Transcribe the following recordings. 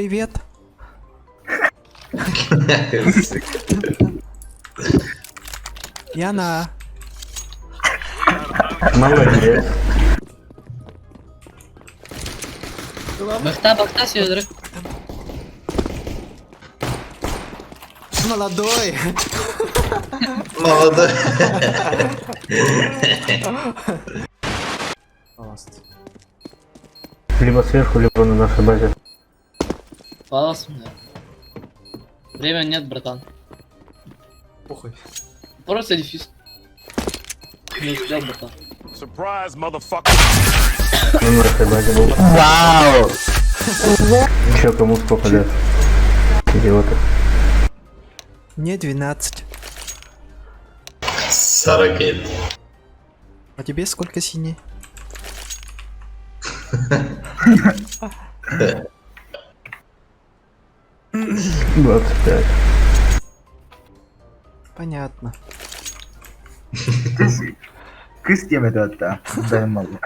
Привет. Яна. Молодец. Бахта, бахта, Сёдор. Молодой. Молодой. Либо сверху, либо на нашей базе. Палас мне. Время нет, братан. Похуй. Просто дефис. Не успел, братан. Surprise, motherfucker. На нашей базе был. Вау! Че, кому сколько лет? Идиоты. Мне 12. 40. А тебе сколько синий? 25. Понятно. Kız, kız diyemedi hatta. Dayanmadı.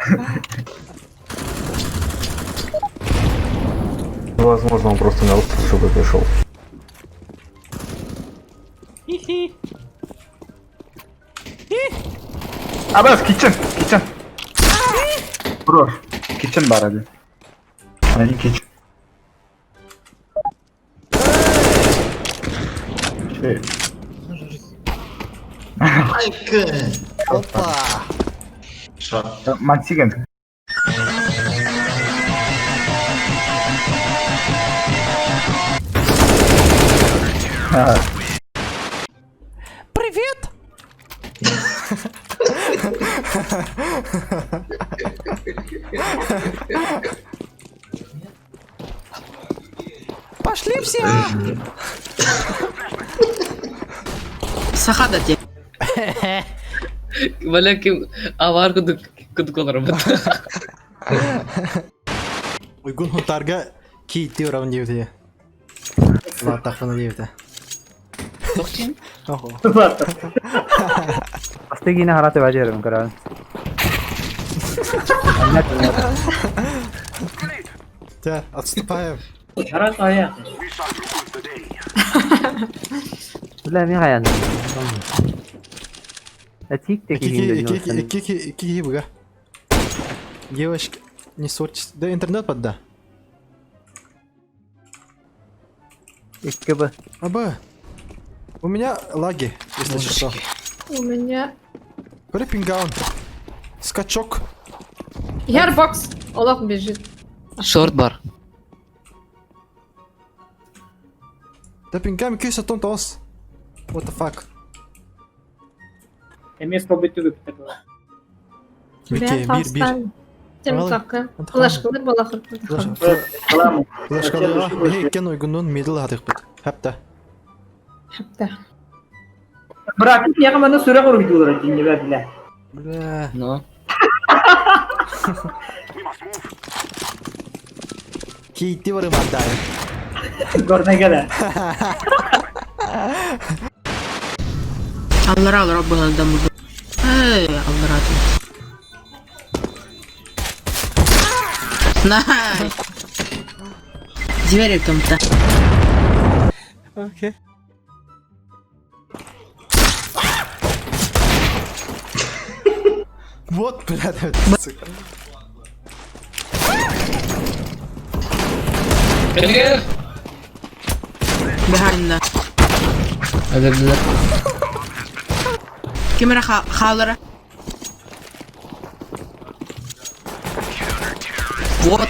Возможно, он просто на русский чтобы пришел. Abbas kitchen, kitchen. Bro, kitchen var hadi. Hadi kitchen. Şey, Майка. Опа! Шо? Maxigen. Привет! Пошли все! Саха да те. Бля, ким авар кудук кудук работа. Уйгун хутарга кийти урам диэбитэ. Лаатахпына диэбитэ. Тохтин? Ого. Астыгина хараты бажерым көрөн. Тэ, отступаем. Бля, ми хаян. Этик те Кики, кихин кики, кики, кики быга. Девочки, не ссорьтесь. Да интернет подда. КБ. АБ. У меня лаги, если что. У меня... Рэппингаун. Скачок. Ярбокс! Олег бежит. Шорт бар. Да пингами күйсе тон тоос. What the fuck? Окей, бир, бир. Тем Алай. такы. Антхан. Флешкалар балахыр. Флешкалар. Эй, кен уйгунун мидл хатык бит. Хапта. Хапта. Bırakıp yakamanı süre koydular dinle bile. Бля. Ну. Кейти барым отдаю. Görme gele. Аллара аллара быһалдан бу. Эй, аллара. Най. Двери там-то. Окей. Вот, блядь, сука. Behind Öldürdüler. Кемера халара. Вот.